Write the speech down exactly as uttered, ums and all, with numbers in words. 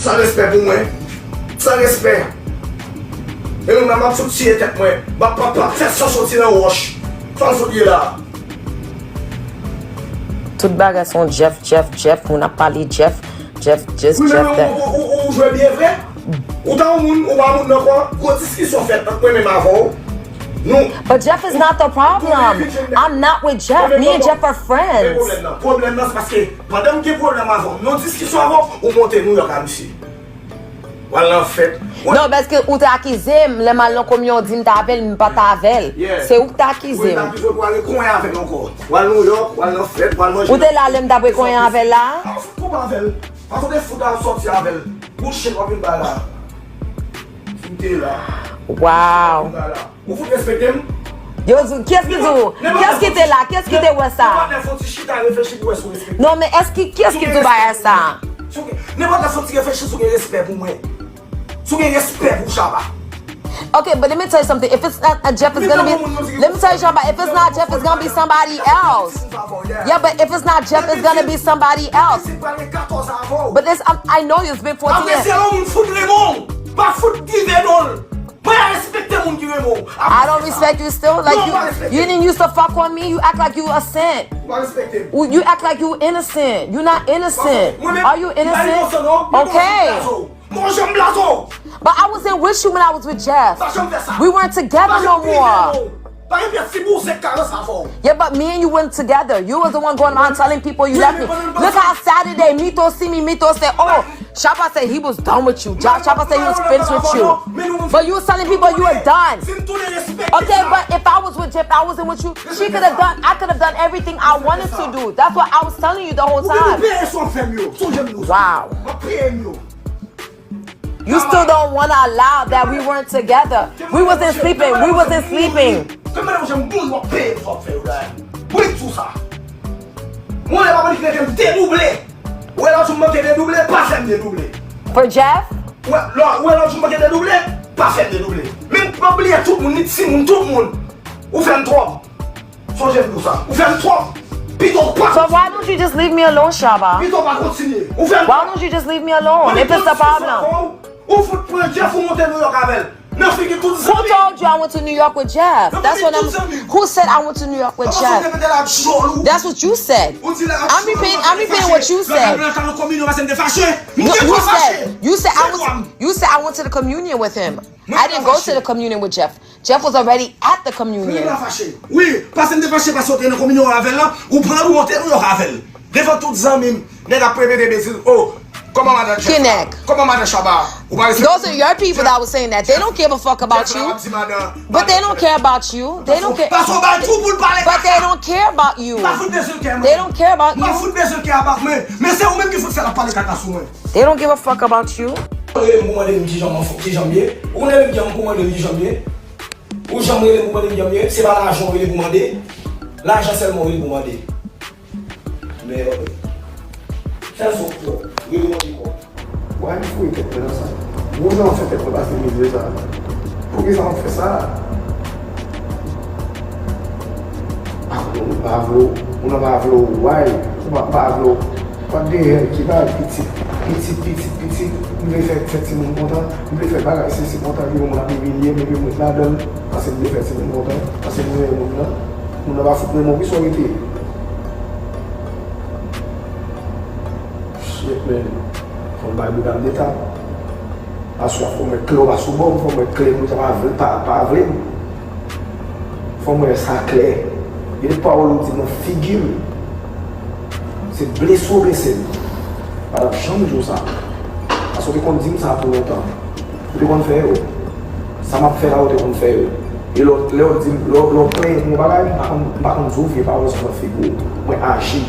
San respè pou mwen. San respè. E nou menm ap sot tiye tèt mwen. M ap, m ap, m ap fè san soti nan wòch. Sa w sot ye la. Tout bagay se yon Jeff, Jeff, Jeff. Moun ap pale Jeff, Jeff, just Jeff. Wi, men ou, ou, ou, ou jwe byen vre. Ou ta yon moun, ou pa moun ankò. Gwo diskisyon fèt ant mwen menm avè w. Nou. But Jeff is not the problem. I'm not with Jeff. Me and Jeff are friends. Pwoblèm nan, pwoblèm nan se paske pandan m gen pwoblèm avè w, m nan diskisyon avè w, ou monte New York a misye. W al nan fèt. Non, paske ou te akize m, lè m al nan kominyon, ou di m t avè l, m pa t avè l. Se ou k te akize m. Ou te akize m pou ale konyen avè l ankò. W al New York, w al nan fèt, w al manje. Ou te la lè m t ap konyen avè l la? A, w fout koupe avè l. Paske w te fout al sòti avè l. Bout chen w ap vin bay la. Si m te la. Wow. Ou fout respekte m? Yo di, kiyès ki di w? Kiyès ki te la? Kiyès ki te wè sa? Nenpòt lè fò ti chita reflechi pou wè si w respekte m. Non, men èske, kiyès ki di w bagay sa? Si w gen, nenpòt lè fò ti reflechi si w gen respè pou mwen. Si w gen respè pou Shabba. Okay, but let me tell you something. If it's not a Jeff, it's gonna be. Let me tell you, Shabba. If it's not Jeff, it's gonna be somebody else. Yeah, but if it's not Jeff, it's gonna be somebody else. But this, I, I know it's been fourteen years. Apre se yon moun fout renmen w. Pa fout dive non l. Mwen respekte moun ki renmen w. I don't respect you still. Like, you, you didn't used to fuck on me. You act like you a saint. Ou pa respekte m. You act like you innocent. You not innocent. Are you innocent? Okay. Mwen janm blaze w. But I wasn't with you when I was with Jeff. Pa janm fè sa. We weren't together no more. Pa janm fè sa. Pa gen pyès ti bouzèt k ka ranse avè w. Yeah, but me and you weren't together. You was the one going around telling people you left me. Look how Saturday, Mito see me, Mito said, oh, Shabba said he was done with you. Ja-, Shabba said he was finished with you. But you was telling people you were done. Okay, but if I was with Jeff, I wasn't with you, she could have done, I could have done everything I wanted to do. That's what I was telling you the whole time. Wow. You still don't want to allow that we weren't together. We wasn't sleeping. We wasn't sleeping. Kòman w janm moun w ap peye pou sa w fè yo la? Bourik sou sa. Mwen lè pa bourik rete m dedouble. Ou wè lòt jou m manke dedouble, pa fè m dedouble. For Jeff? Ou wè lò-, ou wè lòt jou m manke dedouble, pa fè m dedouble. Men m pa bliye tout moun, ni timoun, tout moun. Ou fè m twòp. Sonje m di w sa. Ou fè m twòp. Pito w pa kontinye. So why don't you just leave me alone, Shabba? Pito w pa kontinye. Ou fè m twòp. Why don't you just leave me alone if it's the problem? Ou fout pran Jeff ou monte New York avè l. Nan figi tout zanmi. Who told you I went to New York with Jeff? That's what I'm. Who said I went to New York with Jeff? That's what you said. I'm repeating, I'm repeating what you said. No, you said, you said I went to, you said I went to the communion with him. I didn't go to the communion with Jeff. Jeff was already at the communion. Wi, paske m te fache, paske w te nan kominyon avè l lan, ou pran l, ou monte New York avè l. Devan tout zanmi m, nèg ap repete betiz, oh, kòman madan Jeff? Ki nèg? Kòman madan Shabba? Ou pa respekte. Those are your people that was saying that. They don't give a fuck about you. But they don't care about you. They don't care. Paske w bay twou pou l pale kaka. But they don't care about you. M pa fout bezwen kè mwen. They don't care about you. M pa fout bezwen kè about mwen. Men se ou menm ki fout fè l ap pale kaka sou mwen. They don't give a fuck about you. Ou rele m pou mande m kijan m anfò, kijan m ye. Ou rele m pou mande m kijan m ye. Ou janm rele m pou mande m kijan m ye. Se pa lajan w rele pou mande. Lajan sèlman w rele pou mande. Men, sèl sa w rele mande kòb. Why m foure tèt mwen nan sa? Gwo jan w fè tèt mwen pase mizè sa. Poukisa w ap fè sa? Ah, moun pa vle w, moun nan pa vle w, why? Ou pa, pa vle w. What the hell, ki bagay pitit, pitit, pitit, pitit, m vle fè, fè timoun kontan, m vle fè bagay sesi kontan, epi yon moun ap imilye m, epi m ret ladan l, paske m vle fè timoun kontan, paske m renmen moun nan, moun nan pa fout renmen w, kisa w rete? Shit, man. Fò m bay bouda m de tap. Aswè a fò m wè klè w pa sou bò m, fò m wè klè m, ou ta pa vle, pa, pa vle m. Fò m wè sa klè. Gen de pawòl ou di nan figi m. Se blese w blese m. Pa t ap janm di w sa. Paske w te konn di m sa pou lontan. Ou te konn fè yo. Sa m ap fè la, ou te konn fè yo. E lè w, lè w di m, lè w, lè w plenyen pou yon bagay, m pa konn, m pa konn di w vye pawòl sa nan figi w. Mwen aji.